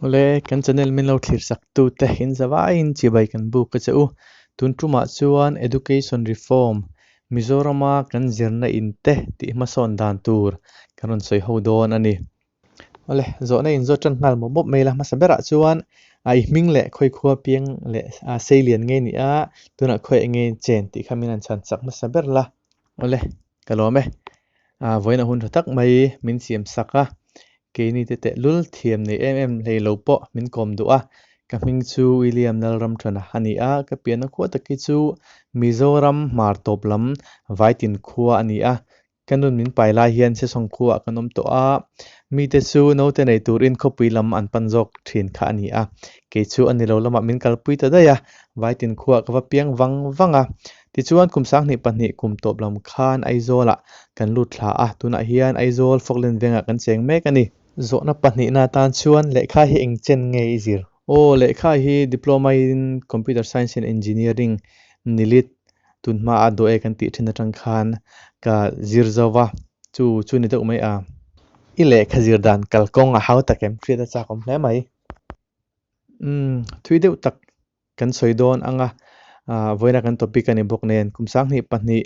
Awle, kan channel min lo thlir sak tute in zavaiin chibai kan buk a che u. Tun tumah chuan Education Reform, Mizorama kan zirna in te tih hmasawn dan tur kan rawn sawi ho dawn a ni. Awle, zawhna in zawt tan nghal mawp mawp mai la. Hmasa berah chuan i hming leh khawi khua piang leh sei lian nge ni a, tunah khawi eng nge chen tih kha min han chhan chak hmasa ber la. Awle, ka lawm e. Vawiin a hun tha tak mai min siam sak a, keini te tehlul thiam nei em em hlei lo pawh min kawm duh a. Ka hming chu William Lalramthana a ni a, ka pianna khua tak hi chu Mizoram hmar tawp lam Vaitin khua a ni a. Ka nun min pai lai hian Sesawng khuaah kan awm tawh a, mite chu naute nei turin khawpui lam an pan zawk thin kha a ni a. Kei chu a ni lo lamah min kalpui ta daih a, Vaitin khuaah ka va piang vang vang a. Tichuan kum 2002 kum tawp lam khan Aizawlah kan lut thla a, tunah hian Aizawl Falkland vengah kan cheng mek a ni. Zawhna pahnihna atan chuan lehkha hi eng chen nge i zir? Aw, lehkha hi Diploma in Computer Science and Engineering nilit tun hma a dawh e kan tih thin atang khan ka zir zo va, chu chu ni deuh mai a. I lehkha zir dan kalkawng a hau tak em? Hriat a chak awm hle mai. Umm, thui deuh tak kan sawi dawn ang a, vawiina kan topic a ni bawk nen kum 2002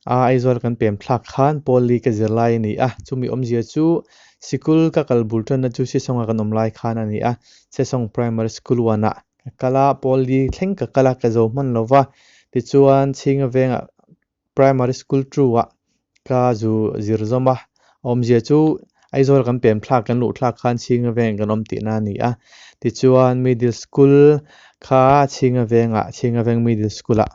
a Aizawl kan pem thlak khan Paul Lee ka zir lai a ni a, chumi awmzia chu sikul ka kal bul tanna chu Sesawng-a kan awm lai khan a ni a, Sesawng Primary School one-ah ka kal a, Paul Lee thleng ka kal a, ka zo hman lo va, tichuan Chhinga vengah Primary School two-ah ka zu zir zawm a, a awmzia chu Aizawl kan pem thlak kan luh thlak khan Chhinga veng kan awm tihna a ni a. Tichuan Middle School kha Chhinga vengah Chhinga veng Middle School-ah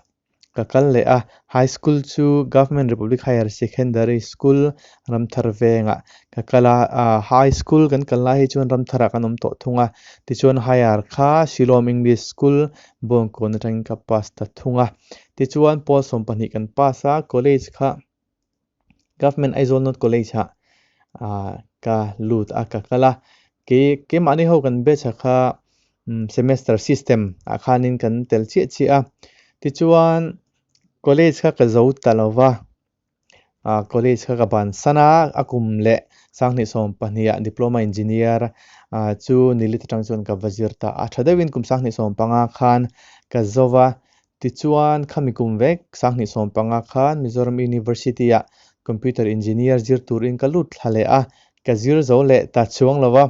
ka kal leh a. High School chu Government Republic Higher Secondary School Ramthar vengah ka kal a. High School kan kal lai hi chuan Ramtharah kan awm tawh thung a. Tichuan Higher kha Shillong English School Bawngkawn atangin ka pass ta thung a. Tichuan pawl 12 kan pass a, college kha Government Aizawl North College ah ka lut a, ka kal a. Kei keimahni ho kan batch ah kha semester system ah khanin kan tel chiah chiah a. Tichuan college kha ka zo ta lo va. College kha ka bansan a, a kum leh 2012 ah Diploma Engineer chu Nilit atang chuan ka va zir ta a. Tha deuhin kum 2015 khan ka zo va, tichuan khami kum vek 2015 khan Mizoram University ah Computer Engineer zir turin ka lut thla leh a, ka zir zo leh ta chuang lo va.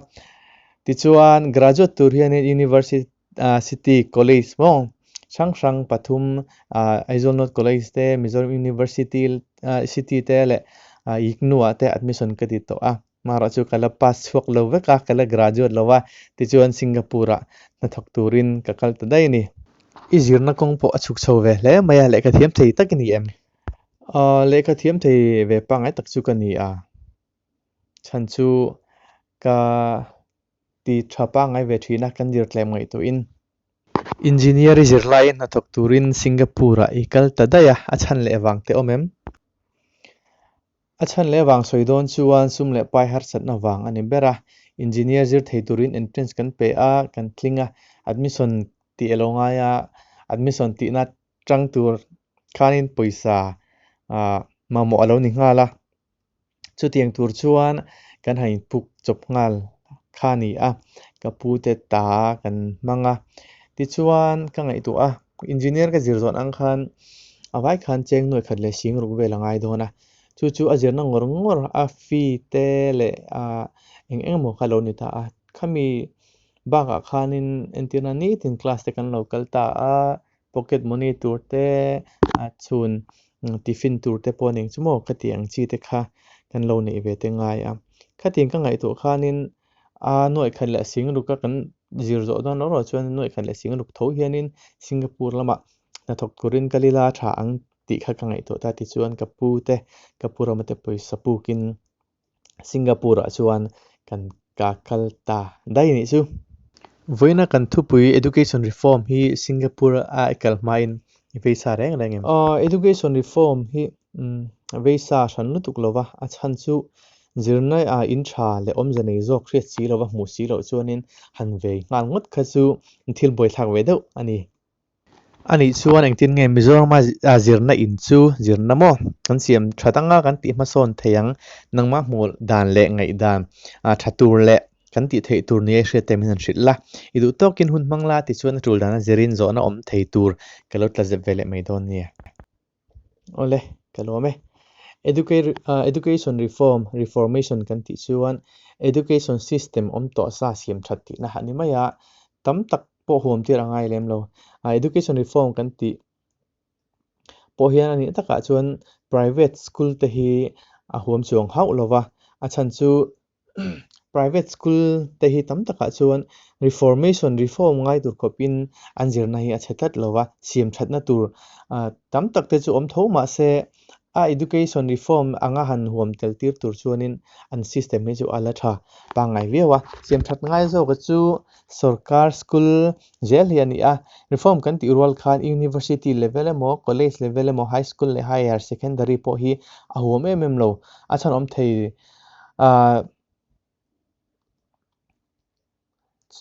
Tichuan graduate tur hianin University City College maw hrang hrang pathum Aizawl North College te Mizoram University City te leh Yiknu ah te admission ka ti tawh a marawh chu ka la pass chhuak lo vek a ka la graduate lo a tichuan Singapore ah hnathawk turin ka kal ta daih a ni. I zirna kawng pawh a chhuk chho ve hle mai a lehkha thiam thei tak i ni em? Lehkha thiam thei ve pangngai tak chu ka ni a chhan chu ka ti tha pangngai ve thin a, kan zir tlem ngaihtuahin. Engineer i zir laiin hnathawk turin Singapore ah i kal ta daih a, a chhan leh vang te awm em? A chhan leh vang sawi dawn chuan sum leh pai harsatna vang a ni ber a, Engineer zir thei turin entrance kan pe a, kan tling a, admission tih a lo ngai a, admission tihna tang tur khanin pawisa mamawh a lo ni nghal a. Chutiang tur chuan kan han inpuk chawp nghal kha a ni a, ka pu te ta kan hmang a. Tichuan ka ngaihtuah a, engineer ka zir zawn ang khan a vai khan cheng nuai khat leh sing ruk vel a ngai dawn a. Chu chu a zirna ngawr ngawr a fee te leh eng eng emaw kha a lo ni ta a. Khami bakah khanin entirna nitin class te kan lo kal ta a. Pocket money tur te a chhun tiffin tur te pawh ning chu maw khati ang chi te kha kan lo neih ve te ngai a. Khatiang ka ngaihtuah khanin a nuaih khat leh sing ruk a kan zir zawh dawn lo rawh chuan nuaih khat leh sing ruk tho hianin Singapore lamah hnathawk turin ka lila tha ang tih kha ka ngaihtuah ta tichuan ka pu te ka pu rama te pawisa pukin Singapore ah chuan kan ka kal ta daih anih chu. Vawiina kan thupui Education Reform hi Singapore a i kal hmain i vei sa reng reng em? Aw, Education Reform hi vei sa hran lutuk lo va, a chhan chu zirna ah in tha leh awmze nei zawk hriat si lova hmuh si loh chuanin han vei nghal ngawt kha chu thil buaithlak ve deuh a ni. A nih chuan engtin nge Mizorama zirna in chu zirna maw kan siam tha danga kan tih hmasawn thei ang? Nangmah hmuh dan leh ngaihdan tha tur leh Kan tih theih tur nia i hriat te min han hrilh la. I duh tawkin hun hmang la tichuan a tul dana zirin zawhna awm thei tur ka lo tla zep ve leh mai dawn nia. Awle, ka lawm e. Education reform, reformation kan tih chuan education system awm tawh sa siam that tihna a ni mai a, tam tak pawh huam tir a ngai lem lo. Education reform kan tih pawh hian a nih takah chuan private school te hi a huam chuang hauh lo va, a chhan chu Private school te hi tam takah chuan reformation, reform ngai tur khawpin an zirna hi a chhe tlat lo va, siam thatna tur tam tak te chu awm tho mah se a education reform anga han huam tel tir tur chuanin an system hi chu a la tha pangngai viau a. Siam that ngai zawka chu sorkar school zel hi a ni a, reform kan tih rual khan university level emaw, college level emaw, high school leh higher secondary pawh hi a huam em em lo, a chhan awm thei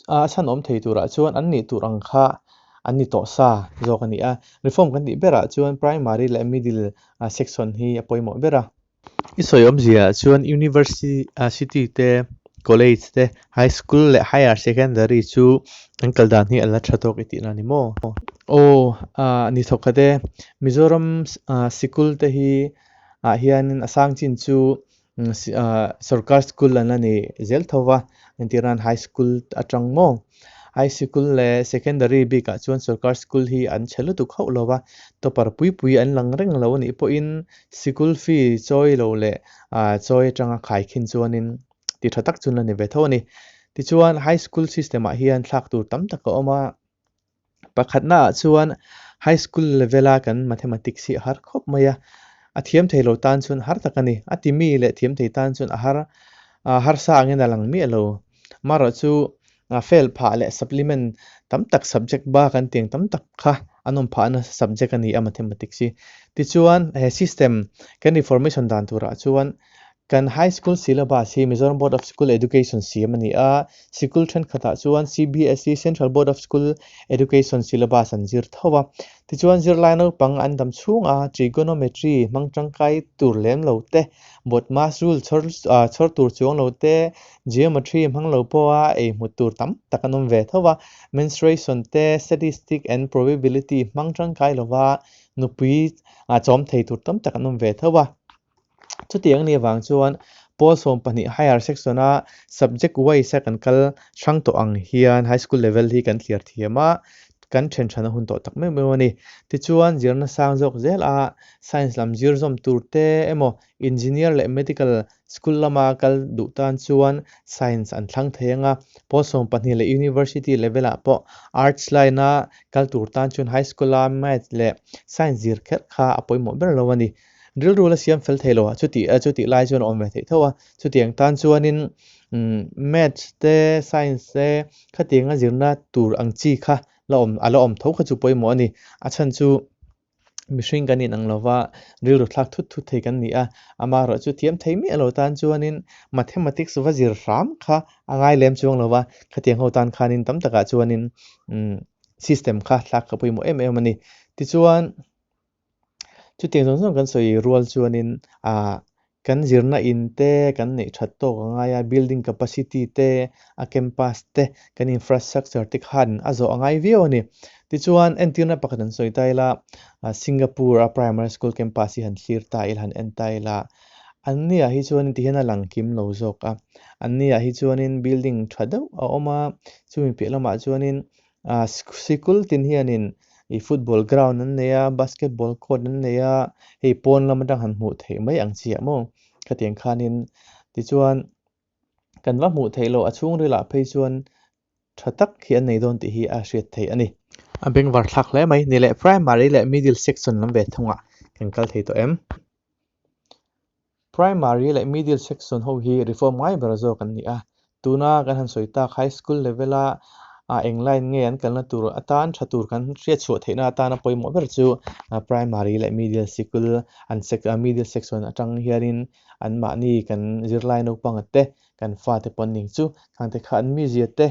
A chhan awm thei turah chuan an nih tur ang kha an ni tawh sa zawk a ni a. Reform kan tih berah chuan primary leh middle section hi a pawimawh ber a. I sawi awmzia ah chuan university te, college te, high school leh higher secondary chu an kal dan hi a la tha tawk i tihna a ni maw? Aw, ni thawk khat e. Mizoram sikul te hi ah hianin a sang chin chu Sorkar school an la ni zel tho va, entir nan high school atang maw? High sikul leh secondary bikah chuan sorkar school hi an chhe lutuk hauh lo va, topper pui pui an lang reng lo anih pawhin sikul fee chawi lo leh chawi atanga khaikhin chuanin ti tha tak chu an la ni ve tho a ni. Tichuan high school system ah hian thlak tur tam tak a awm a. Pakhatnaah chuan high school level-a kan mathematics hi a har khawp mai a, a thiam thei lo tan chuan har tak a ni. A timi leh thiam thei tan chuan a har harsa angin a lang miah lo. Amaherawhchu fail phah leh supplement tam tak subject ba kan tih ang tam tak kha an awm phah nasa subject a ni a mathematics hi. Tichuan he system kan reformation dan turah chuan Kan High School syllabus hi Mizoram Board of School Education siam a ni a, sikul thenkhatah chuan CBSE, Central Board of School Education, syllabus an zir tho a. Tichuan zirlai naupang an dam chhunga trigonometry hmang tangkai tur lem lo te, BODMAS rule chhawr tur chuang lo te, geometry hmang lo pawha ei hmu tur tam tak an awm ve tho a, mensuration te, statistic and probability hmang tangkai lova nupui chawm thei tur tam tak an awm ve tho a. Chutiang ni avang chuan pawl 12 higher section-a subject wise-a kan kal hrang tawh ang hian high school level hi kan thliar thiam a, kan then than a hun tawh tak meuh meuh a ni. Tichuan zirna sang zawk zel a, science lam zir zawm tur te emaw engineer leh medical school lama kal duh tan chuan science an thlang thei ang a, pawl 12 leh university level-ah pawh arts line-a kal tur tan chuan high school-a maths leh science zir kher kha a pawimawh ber lo a ni. Rilru la siam fel thei lo a, chuti a chutih lai chuan a awm ve theih tho a, chutiang tan chuanin umm maths te science te khatianga zirna tur ang chi kha la awm a la awm tho kha chu pawimawh a ni. A chhan chu mihring kan inang lo va, rilru thlak thut thut thei kan ni a, amaherawh chu thiam thei miah lo tan chuanin mathematics va zir hram kha a ngai lem chuang lo va, khatiang ho tan khanin tam takah chuanin umm system kha thlak kha pawimawh em em a ni. Tichuan. Chutiang zawng zawng kan sawi rual chuanin ah kan zirna in te kan neih that tawk a ngai a, building capacity te, a campus te, kan infrastructure te khan a zawh a ngai viau a ni. Tichuan entirna pakhat an sawi ta ila, Singapore a primary school campus hi han thlir ta ila, han en ta ila, an niah hi chuanin tihian a lang kim lo zawk a, an niah hi chuanin building tha deuh a awm a, chumi piah lamah chuanin Ah sikul tin hianin ih football ground an nei a basketball court an nei a hei pawn lam atang han hmuh theih mai ang chiah maw khatiang khanin tichuan kan va hmuh theih loh a chhungril ah phei chuan tha tak hi an nei dawn tih hi a hriat theih a ni. A bengvar thlak hle mai ni leh primary leh middle section lam ve thungah kan kal thei tawh em? Primary leh Middle Section ho hi reform ngai ber zawk an ni a, tuna kan han sawi tak High School level-a eng line nge an kalna tur atan tha tur kan hriatchhuah theihna atana pawimawh ber chu Primary leh Middle Sikul an Middle Section atang hianin anmahni kan zirlai naupanga te kan fate pawh an ning chu khangte kha an mizia te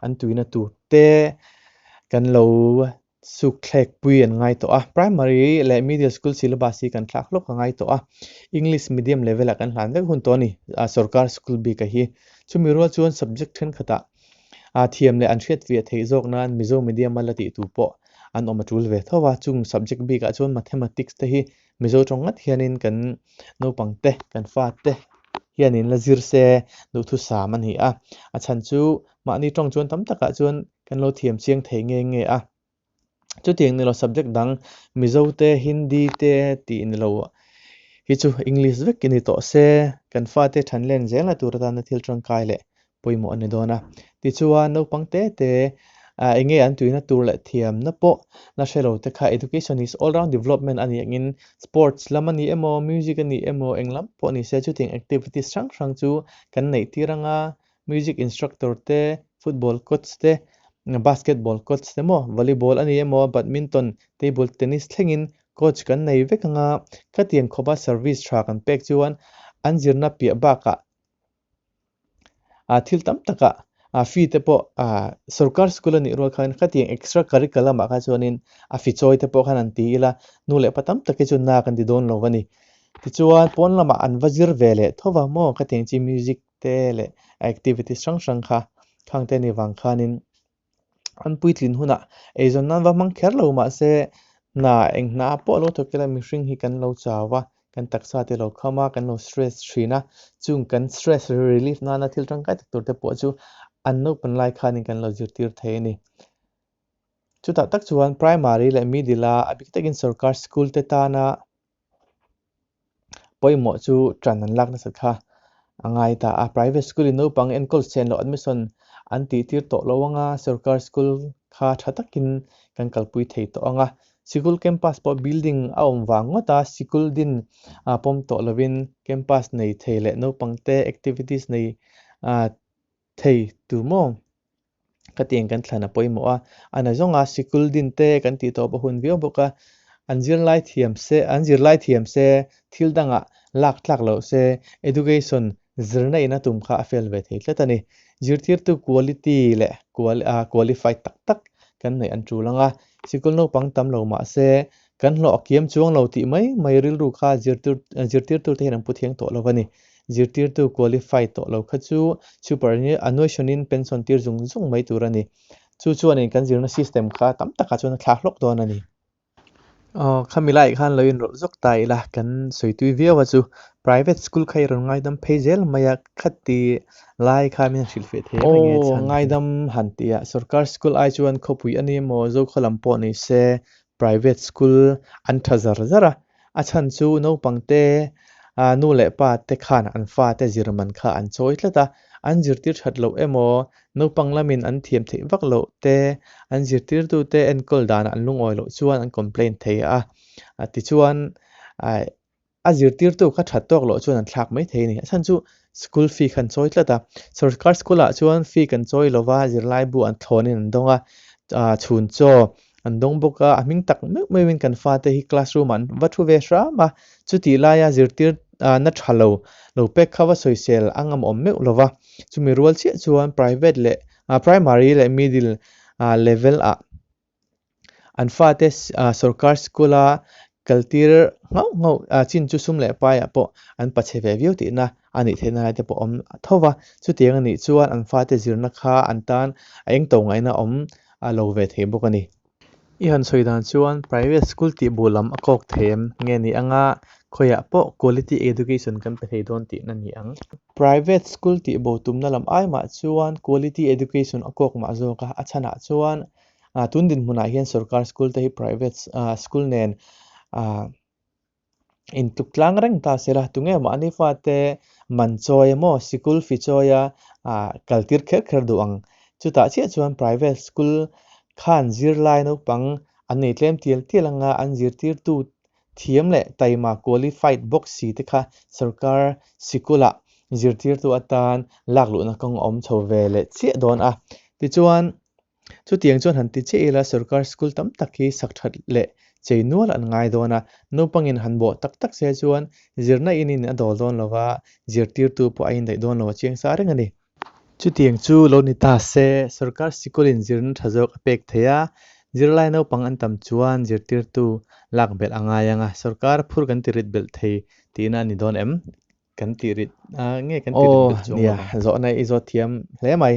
an tuina tur te kan lo Suk thlek pui an ngai tawh a, primary leh middle school syllabus hi kan thlak hlawk a ngai tawh a, English medium level ah kan hlan vek hun tawh a ni, sorkar school bik a hi. Chumi rual chuan subject thenkhatah thiam leh an hriat fiah theih zawk nan Mizo medium a la tih tur pawh an awm a tul ve tho a. Chung subject bikah chuan Mathematics te hi Mizo tawng ngat hianin kan naupang te, kan fa te hianin la zir se duhthusam a ni a. A chhan chu mahni tawng chuan tam takah chuan kan lo thiam chiang thei nge nge a. Chutiang ni lo subject dang Mizo te, Hindi te tih ni lo hi chu English vek i ni tawh se kan fate than len zel na tur atana thil tangkai leh pawimawh a ni dawn a. Tichuan naupang te te eng nge an tuina tur leh thiamna pawh la hre lo te kha education is all round development a nih angin sports lam a ni emaw music a ni emaw eng lam pawh ni se chutiang activities hrang hrang chu kan neih tir anga music instructor te, football coach te, basketball coach te maw, volleyball a ni emaw, badminton, table tennis thlengin coach kan nei vek anga khatiang khawpa service tha kan pek chuan an zirna piah bakah thil tam takah fee te pawh sorkar school a nih rual khan khatiang extra curriculum ah kha chuanin a fi chawi te pawh khan an ti ila nu leh pa tam tak hi chu na kan ti dawn lo a ni. Tichuan pawn lamah an va zir ve leh tho va maw khatiang chi music te leh activities hrang hrang kha khang te ni vang khanin an puitlin hunah eizawn nan va hmang kher lo mahse hna eng hna pawh lo thawk ila mihring hi kan lo chau a, kan taksa te lo kham a, kan lo stress thin a, chung kan stress relief nana thil tangkai tak tur te pawh chu an naupan lai khanin kan lo zirtir thei a ni. Chutah tak chuan primary leh middle a a bik takin sorkar school te tana pawimawh chu ṭan an lak nasat kha a ngai ta a. Private school in naupang enkawl sen loh admission an tih tir tawh lo ang a, sorkar school kha ṭha takin kan kalpui thei tawh ang a. Sikul campus pawh building a awm vang ngawt a, sikul din pawm tawh lovin campus nei thei leh naupangte activities nei thei tur maw? Khatiang kan thlan a pawimawh a, a na zawnga sikul din te kan tih tawp a hun viau bawk a, an zirlai thiam se, an zirlai thiam se, thil dangah lak tlak loh se, education zirna in a tum kha a fel ve thei tlat a ni. Zirtirtu quality leh qualified tak tak kan neih an tul ang a, sikul naupang tam lo mah se kan hlawh a kiam chuang lo tih mai mai rilru kha zirtirtu te hian an pu thiang tawh lo a ni. Zirtirtu qualify tawh lo kha chu superannuation in pension tir zung zung mai tur a ni. Chu chuanin kan zirna system kha tam takah chuan a thlak hlawk dawn a ni. Aw, khami laiah khan lo inrawlh zawk ta ila kan sawi tui viau a chu. Private school kha i rawn ngaidam phei zel mai a, khati lai kha min han hrilh feh thei em enge chhan. Aw, ngaidam han tih a, sorkar school ai chuan khawpui a ni emaw Zokhaw lam pawh ni se private school an tha zar zar a, a chhan chu naupangte nu leh pa te khan an fate zir man kha an chawi tlat a, an zirtir that loh emaw naupang lamin an thiam theih vak loh te, an zirtirtute enkawl danah an lungawi loh chuan an complain thei a, tichuan A zirtirtu kha that tawk loh chuan an thlak mai thei a ni. A chhan chu school fee kha an chawi tlat a. Sorkar school ah chuan fee kan chawi lo va, zirlaibu an thlawnin an dawng a, chhun chaw an dawng bawk a, a hming tak meuh meuhin kan fate hi classroom ah an va thu ve hram a. Chutih laia zirtir na tha lo lo pek kha va sawisel a ngam awm meuh lo va. Chumi rual chiah chuan private leh primary leh middle level ah An fate sorkar school-a kaltir nghauh nghauh chin chu sum leh paiah pawh an pachhe ve viau tihna a nih theihna lai te pawh awm tho va. Chutiang a nih chuan an fate zirna kha an tan a eng to ngaihna awm lo ve thei bawk a ni. I han sawi dan chuan private school tih bu lam a kawk thei em nge ni anga khawiah pawh quality education kan pe thei dawn tihna ni ang. Private school tih bo tumna lam ai mah chuan quality education a kawk mah zawk a, a chhanah chuan Tun dinhmunah hian sorkar school te hi private school nen intluk tlang reng ta se la, tunge mahni fate man chawi emaw sikul fi chawia kal tir kher kher duh ang. Chutah chiah chuan private school khan zirlai naupang an nei tlem tial tial anga an zirtirtu thiam leh taima qualified bawk si te kha sorkar sikulah zirtirtu atan lak luhna kawng a awm chho ve leh chiah dawn a. Tichuan. Chutiang chuan han ti chiah ila sorkar school tam tak hi sak that leh chei nual an ngai dawn a, naupangin han bawh tak tak se chuan zirna inin a dawl dawn lo va, zirtirtu pawh a indaih dawn lo a chiang sa reng a ni. Chutiang chu lo ni ta se, sorkar sikulin zirna tha zawk a pek thei a, zirlai naupang an tam chuan zirtirtu lak belh a ngai ang a, sorkar phur kan ti rit belh thei tihna a ni dawn em? Kan tih rit nge kan tih rit Aw belh chuang nia, lo vang. zawhna i zawt thiam hle mai.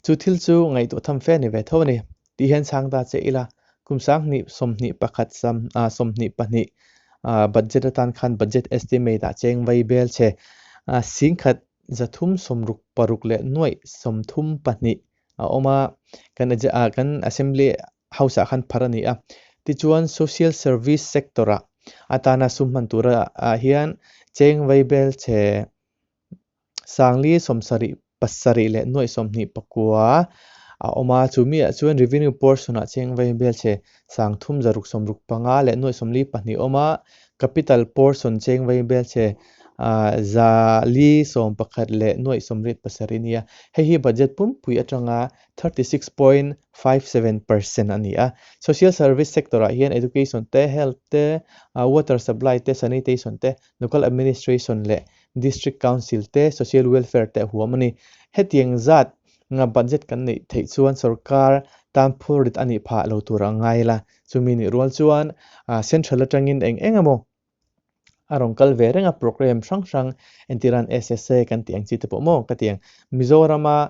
Chu thil chu ngaihtuah tham fe a ni ve tho a ni. Tih hian chhang ta che ila, kum 2021 22 budget atan khan budget estimate ah cheng vai bel che 10 366 leh nuaih 32 a awm a, kan kan assembly house ah khan phar a ni a. Tichuan social service sector ah atana sum hman tura ah hian cheng vai bel che 477 leh nuaih 29 a awm a, chumi ah chuan revenue portion ah cheng vai bel che 3665 leh nuaih 42 a awm a, capital portion cheng vai bel che 411 leh nuaih 87 a ni a. Hei hi budget pumpui atanga 36.57% a ni a. Social service sector ah hian education te, health te, water supply te, sanitation te, local administration leh district council te, social welfare te a huam a ni. Hetiang zat nga budget kan neih theih chuan sorkar tan phurrit a nih phah lo tur a ngai la. Chumi nih rual chuan central atangin eng eng emaw a rawn kal ve reng a, program hrang hrang entiran SSA kan tih ang chi te pawh maw ka ti ang. Mizorama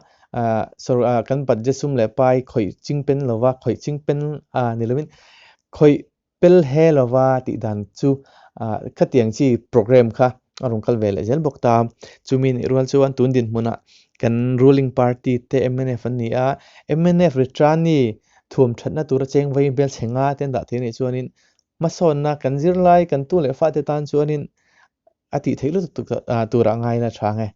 kan budget sum leh pai khawih chingpen lova, khawih chingpen ni lovin khawih pel he lova tih dan chu khatiang chi program kha a rawn kal ve leh zel bawk ta. Chumi nih rual chuan tun dinhmunah kan ruling party te mnf an ni a, mnf Ritrani thuam thatna tura cheng vai bel chhe nga te an dah thei anih chuanin hmasawnna kan zirlai kan tu leh fate tan chuanin a tih theih lutuk turah ngaina tha ang e.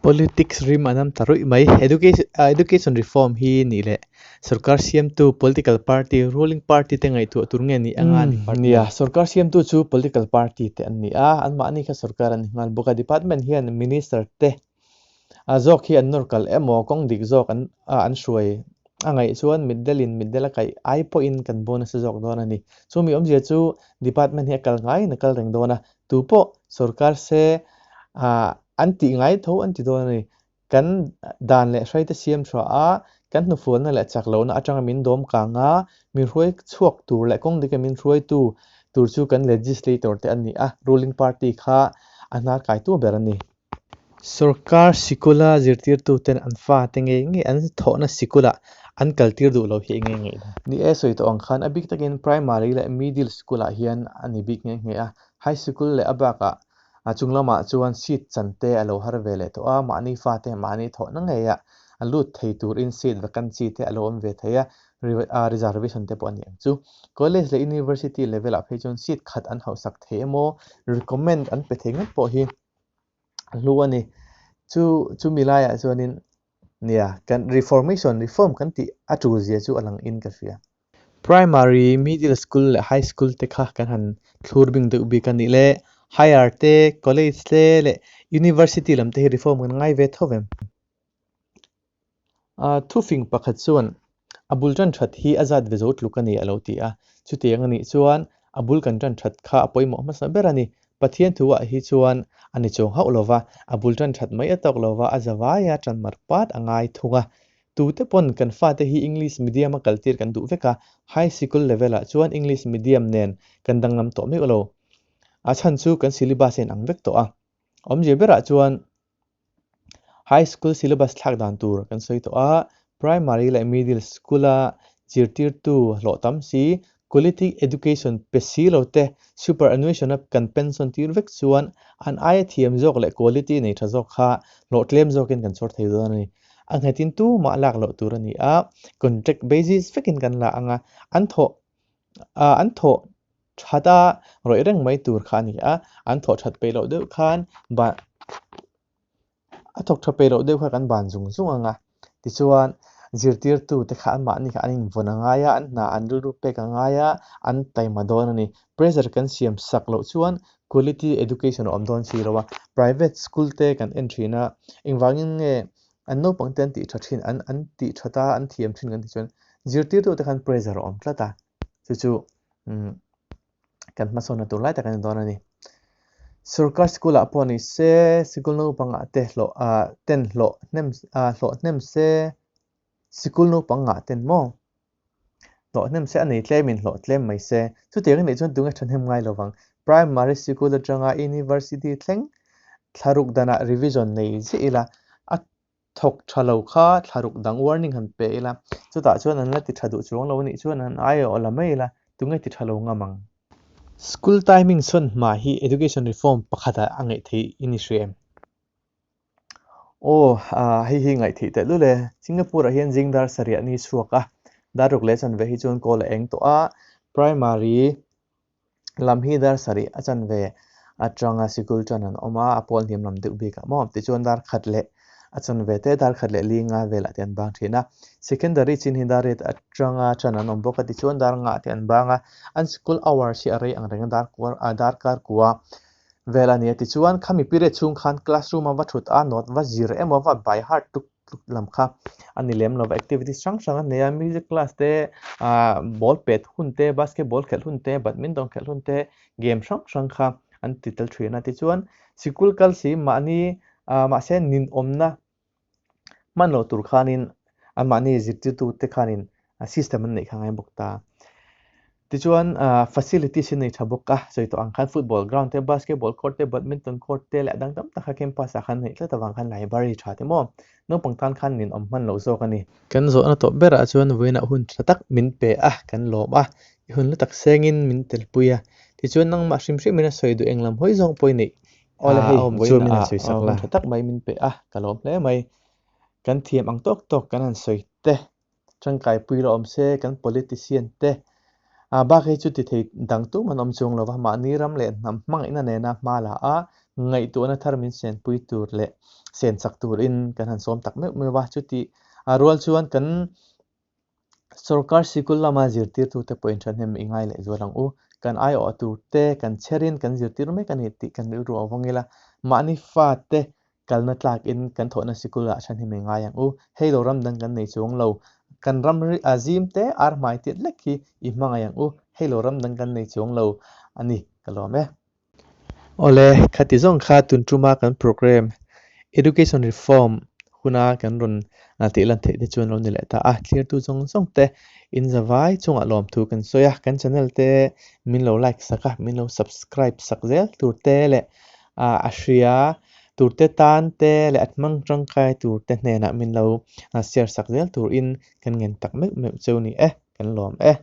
Politics rim an am ta ruih mai. Education reform hi nih leh sorkar siamtu political party, ruling party te ngaihtuah tur nge nih anga department? Nia, sorkar siamtu chu political party te an ni a, anmahni kha sorkar an ni nghal bawk a. Department hian minister te zawk hi an nawr kal emaw kawng dik zawk an an hruai a ngaih chuan mitdelin mitdel a kaih ai pawhin kan bo nasa zawk dawn a ni. Chumi awmzia chu department hi a kal ngaiin a kal reng dawn a, Tu pawh sorkar se an tih ngai tho an ti dawn a ni. Kan dan leh hraite siam tha a, kan hnufualna leh chak lohna atanga min dawm kang a, min hruai chhuak tur leh kawng dika min hruaitu tur chu kan legislator te an ni a, ruling party kha a hnar kaitu ber a ni. Sorkar sikula zirtirtuten an fate ngei ngei an thawhna sikulah an kaltir duh lo hi eng nge ngaih dan? Ni e, sawi tawh ang khan a bik takin primary leh middle school ah hian a ni bik nghe nghe a. High sikul leh a bakah a chung lamah chuan seat chan te a lo har ve leh tawh a, mahni fate mahni thawhna ngeiah a lut thei turin seat vacancy te a lo awm ve thei a, reservation te pawh a ni ang chu. College leh university level ah phei chuan seat khat an hauhsak thei emaw recommend an pe thei ngawt pawh hi a hlu a ni. Chu chumi laiah chuanin nia kan reformation reform kan tih a tul zia chu a lang in ka hria. Primary, middle school leh high school te kha kan han thlur bing deuh bik a nih le. Higher te, college te leh university lam te hi reform kan ngai ve tho vem. Thufing pakhat chuan a bul tan that hi a zat ve zo tluk a ni a lo ti a. Chutiang a nih chuan a bul kan tan that kha a pawimawh hmasa ber a ni. Pathian thuah hi chuan a ni chuang hauh lova, a bul tan that mai a tawk lova a zavaia tan mar pat a ngai thung a. Tute pawn kan fate hi English medium a kaltir kan duh vek a, high sikul level ah chuan English medium nen kan danglam tawh meuh lo. A chhan chu kan syllabus a inang vek tawh a. Awmzia berah chuan High school syllabus thlak dan tur kan sawi tawh a, primary leh middle school-a zirtirtu hlawh tam si, quality education pe si lo te superannuation-a kan pension tir vek chuan an aia thiam zawk leh quality nei tha zawk kha hlawh tlem zawkin kan chhawr thei dawn a ni. A nghetin tumah lak loh tur a ni a, contract basis vekin kan la ang a, an thawh an thawh that a rawih reng mai tur kha a ni a, an thawh that peih loh deuh khan a thawk tha peih loh deuh kha kan ban zung zung ang a, tichuan zirtirtu te kha anmahni kha an invawn a ngai a, an hna an rilru pek a ngai a, an taima dawn a ni. Pressure kan siam sak loh chuan quality education a awm dawn si lo a, private school te kan en thin a, engvangin nge an naupang te an tih tha thin, an an tih that a, an thiam thin kan tih chuan zirtirtu te khan pressure a awm tlat a, chu chu kan hmasawnna tur lai tak a ni dawn a ni. Sorkar sikul ah pawh ni se, sikul naupang ah te hlawh ah ten hlawh hnem ah hlawh hnem se, sikul naupang ah ten maw hlawh hnem se a nei tlem in hlawh tlem mai se. Chutiang a nih chuan tunge thahnem ngai lovang. Primary sikul atanga university thleng. Thlaruk danah revision nei ziah ila, a thawk tha lo kha thlaruk dang warning han pe ila, chutah chuan an la ti tha duh chuang lo a nih chuan an aiawh la mai ila, tunge ti tha lo ngam ang? School timing sawn hma hi education reform pakhatah a ngaih theih in i hria em? Aw, hei hi ngaih theih tehlul e. Singapore ah hian zing dar sarih ni chhuak a, dar ruk leh chanve hi chuan kawl a eng tawh a, primary lam hi dar sarih a chanve atanga sikul tan an awm a, a pawl hniam lam deuh bik ah maw? Tichuan dar khat leh a chanve te, dar khat leh li nga velah te an bang thin a. Secondary chin hi dar riat atanga tan an awm bawk a, tichuan dar ngah te an bang a, an sikul hours hi a rei ang reng a, dar kuar dar kar kua vel a nia. Tichuan khami period chhung khan classroom a va thut a, note va zir emaw va by heart tuk tluk lam kha a ni lem lova, activities hrang hrang an nei a, music class te ah ball pet hun te, basketball khelh hun te, badminton khelh hun te, game hrang hrang kha an ti tel thin a. Tichuan sikul kal si mahni ah mahse ninawmna hman loh tur khanin anmahni zirtirtu te khanin system an neih kha ngai bawk ta. Tichuan facilities hi nei tha bawk a, sawi tawh ang khan football ground te, basketball court te, badminton court te leh a dang tam tak kha campus ah khan neih tlat avang khan library tha te maw naupang tan khan ninawm hman loh zawk a ni. Kan zawhna tawh berah chuan vawiinah hun tha tak min pe a, kan lawm a, i hun la tak sengin min telpui a, tichuan nangmah hrim hrimin a sawi duh eng lam hawi zawng pawh i neih Awle hei, a awm vawiin chuan min han ah sawi sak hun la. tha tak mai min pe a, ka lawm hle mai. Kan thiam ang tawk tawk kan han sawi te, tangkaipui la awm se, kan politician te bak hi chu ti thei dang tum an awm chuang lo va, mahni ram leh hnam hmangaihna nena hma la a, ngaihtuahna thar min senpui tur leh senchak turin kan han sawm tak meuh meuh va, chuti rual chuan kan Sorkar sikul lama zirtirtute pawhin thahnem i ngai leh zual ang u. Kan aiawh turte kan chherin kan zirtir mek a ni tih kan rilru a vawng ila, mahni fate kalna tlakin kan thawhna sikulah thahnem i ngai ang u. Hei lo ram dang kan nei chuang lo. Kan ram a zim te ar hmai tiat lek hi i hmangaih ang u. Hei lo ram dang kan nei chuang lo a ni, ka lawm e. Awle, khati zawng kha tun tuma kan programme Education Reform huna kan rawn tih lan theih te chuan lo ni leh ta a, thlirtu zawng zawng te in zavai chungah lawmthu kan sawi a, kan channel te min lo like sak a, min lo subscribe sak zel tur te leh a hria tur te tan te leh a hmang tangkai tur te hnenah min lo share sak zel turin kan ngen tak meuh meuh cheu ni e, kan lawm e.